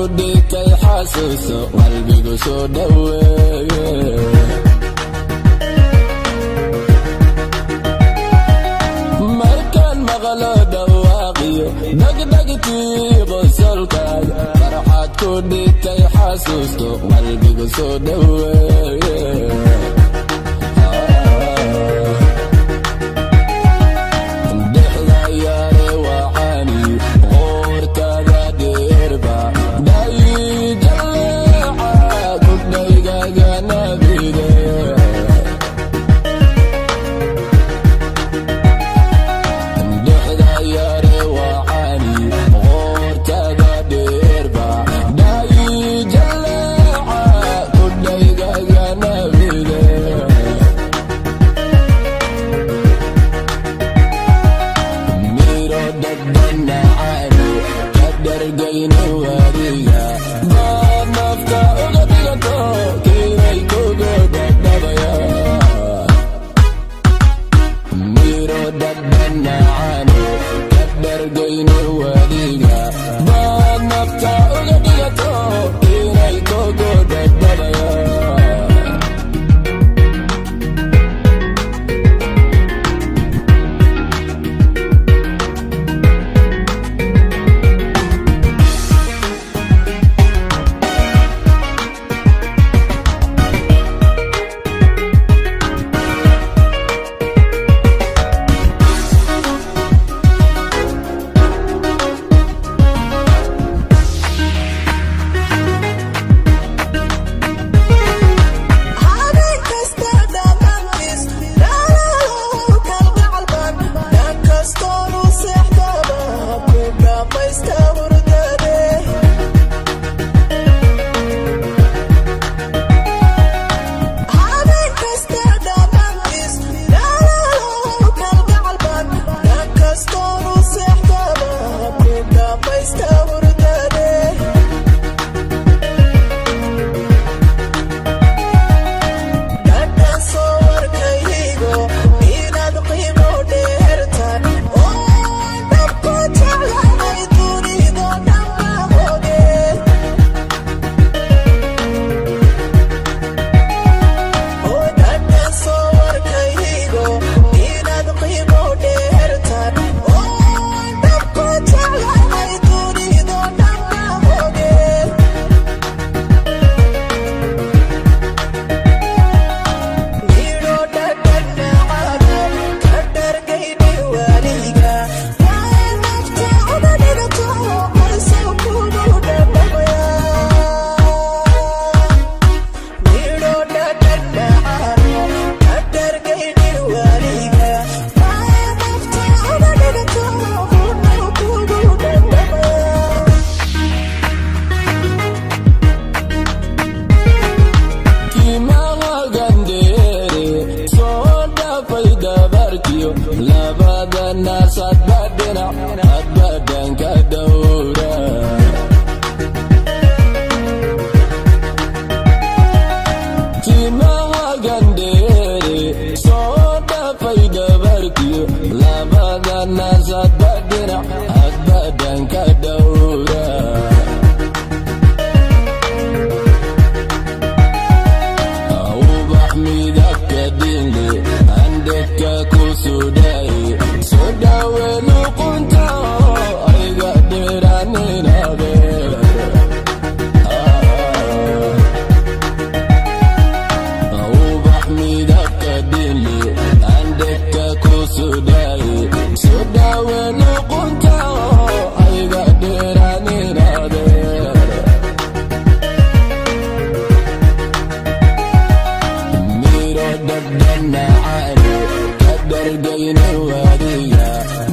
Dhigtay xasuuso qalbigu soo dhoweeye. Markaan maqlo dhawaaqiyo dhegdhegtii qosolkaaga, farxad ku dhigtay xasuusto qalbigu soo dhoweeye. Dhexda yare waxaani qoortada dheerba dhayjaleeca kudhaygaga nabide. Dhexda yare waxaani qoortada dheerba dhayjaleeca kudhaygaga nabide. Miro dhadhanacaanu ka dhargayno wadiga baad nafta uga dhigato kiinay kugu dhadhabaya. Miro dhadhanacaanu ka dhargayno wadiga baad nafta uga dhigato kiinay kugu dhadhabaya. Habeen kasta dhammaantiis dhalaalow kalgacalban dhan kastoonu seexdaba ku dhammaysta hurdade. Habeen kasta dhammaantiis dhalaalow kalgacalban dhan kastoonu seexdaba ku dhammaysta hurdade. Dhadhan soo warkaygo inaad qiimo dheertan oo dhabku jeclahay dunido dhamma oge. Oo dhadhan soo warkaygo inaad qiimo dheertan oo dhabku jeclahay dunido dhamma oge. Midho dhadhanacaano ka dhargayni waliga waa nafta uga dhigato qarsow kugu dhadhamaya. Midho dhadhanacaano ka dhargayni waliga waa nafta uga dhigato qarsow kugu dhadhamaya. Timaha gandheere soo dhaafay dabarkiyo labada naasadba dhinac hadbadanka dhowra. Timaha gandheere soo dhaafay dabarkiyo labada naasadba dhinac hadbadanka dhowra. Ubax midabka dinle andhegka ku sudhay soo dhawe luqunta ayga dheeraaninabe. Ubax midabka dinle andhegka ku sudhay soo dhawe luqunta ayga dheeraaninabe. Miro dhadhanacaanu ka dhargayno wadiga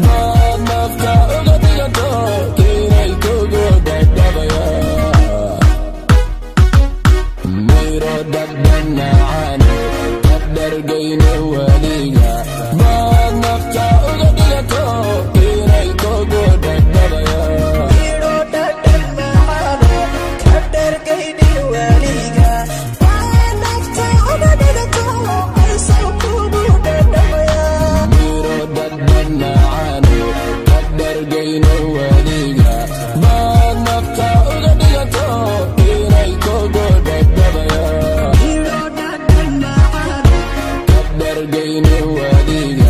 baad nafta uga dhigato kiinay kugu dhadhabaya. Miro dhadhanacaanu ka dhargayno wadiga baad nafta uga dhigato kiinay kugu dhadhabaya. Midho dhadhanacaano ka dhargayni waliga waa nafta uga dhigato qarsow kugu dhadhamaya. Miro dhadhanacaanu ka dhargayno wadiga baad nafta uga dhigato. Weliga.